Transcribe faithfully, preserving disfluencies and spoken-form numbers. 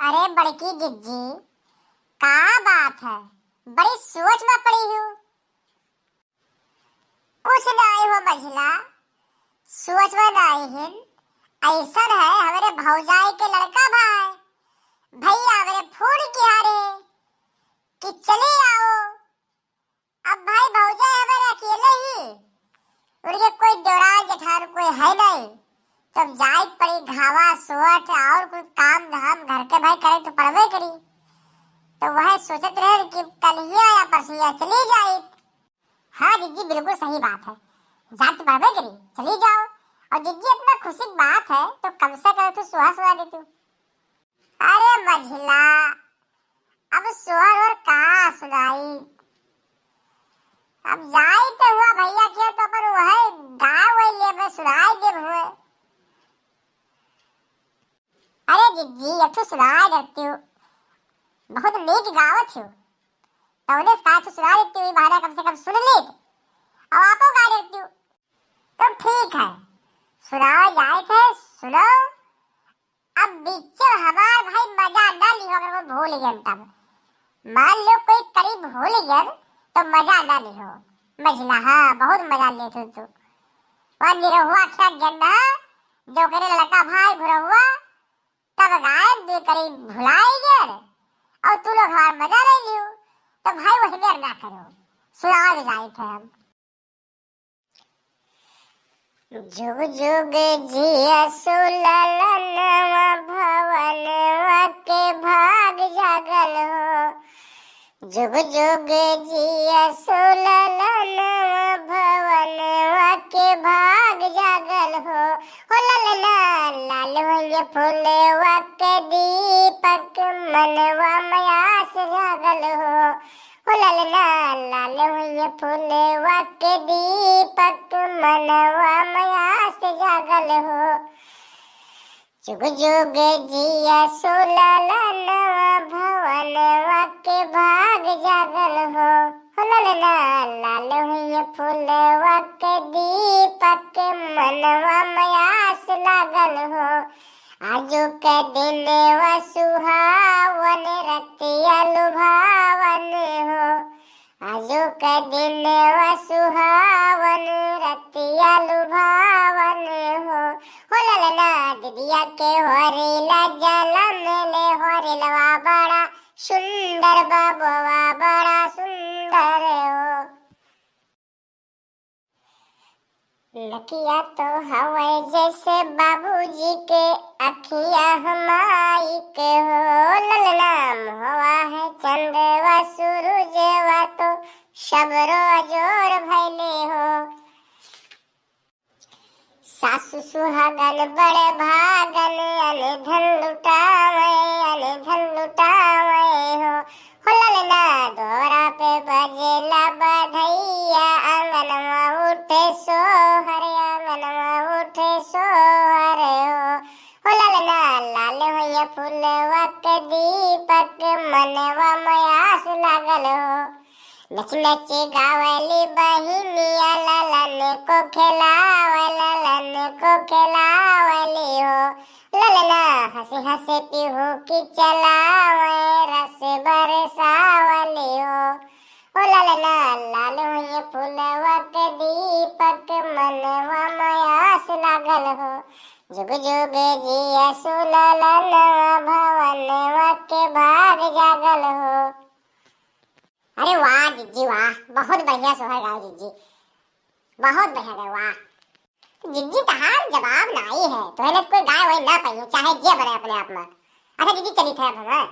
अरे बड़की जिज्जी, का बात है, बड़ी सोच में पड़ी हो। कुछ नाहीं हो मझिला, सोच में नाहीं हिन, अइसन है हमरे भौजाई के लड़का भाई, भैया हमरे फोन किहा रहे कि चली आओ। अब भाई भौजाई हमरे अकेले ही, उनके कोई देवरान जेठान कोई है नाहीं, तब जाए पड़ी घावा सोट और कुछ काम धाम घर के भाई करे तो पड़बे करी। तो वह सोचत रहे कि कलिया या परसिया चली जाए। हाँ जिज्जी, बिल्कुल सही बात है, जात पड़बे करी, चली जाओ। और जिज्जी इतना खुशी की बात है तो कम से कम तू सोहर सुना दे तू। अरे मझिला, अब सोहर और का सुनाई, अब जाई तो हुआ भैया के तो अपन वह गाय वही ले में सुनाई देब हुए। अरे जिज्जी, अब तो सुनाई देती हूँ, बहुत नीक गावत हो, तौने का तो सुना देती हूँ, बहाना कम से कम सुन ली, अब आपो गा देती हूँ। तो ठीक है, सुनाओ जाए थे, सुनो। अब बीचे हमार भाई मजा ना लिहो, अगर वो भूल गए तब। मान लो कोई करीब भूल गए तो मजा ना लिहो। मझिला, हाँ, बहुत मजा ले तू, तू। वह निरहुआ क्या गन्ना, जो करे लड़का भाई घुरहुआ, तब गायब दे करीब भुलाई गए, और तू लोग हमार मजा ले लियो, तो भाई वही मेर ना करो। सुनाओ जाए थे हम। जुग जुग जिया सुललनवा भवनवा के भाग जागल हो। जुग जुग जिया सुललनवा भवनवा के भाग जागल हो। हो ललना लाल होइए फूलवा के दीपक मनवा में आस जागल हो। हो ललना लाल हुई फूलवा के दीपक मनवा में आस जागल हो। जुग जुग जिया सुललनवा भवनवा के भाग जागल हो। हो ललना लाल हुई फूलवा के दीपक मनवा में आस लागल हो। आजो के दिनवा सुहावन रतिया लुभावन हो। आजो के दिनवा सुहावन रतिया लुभावन हो। हो ललना दिदिया के होरिला जलम ले होरिलवा बड़ा सुंदर बबवा बड़ा सुंदर हो। लकिया तो हवे जैसे बाबूजी के, अखिया हमाई के हो। ललना मुहवा है चंदवा सूरजवा तो, सबरो अजोर भैले हो। सासु सुहागन बड़े भागन, अन धन लुटावे, अन धन लुटावे हो। हो ललना द्वारा पे बजेला बधैया, आंगनवा उठे सोहर, आंगनवा उठे सोहर हो। हो ललना लाल होइया फुलवा के दीपक, मनवा में आस लागल हो। नच नच गावली बहिनिया, ललन को खेलावे, ललन को खेलावली हो। ललना हंसी हंसी पिहू की चलावे, रस बरसावली हो। ओ ललना लाल हुई फुलवा के दीपक, मनवा में आस लागल हो। जुग जुग जिया सुललनवा, भवनवा के भाग जागल हो। अरे वाह जिज्जी वाह, बहुत बढ़िया सोहर गाओ जिज्जी, बहुत बढ़िया गाओ, वाह। जिज्जी तहार जवाब नाई है, तोहरे कोई गाय वाय ना पाई है, चाहे जे बने अपने आप में। अच्छा जिज्जी चली थे अब हम, हाँ?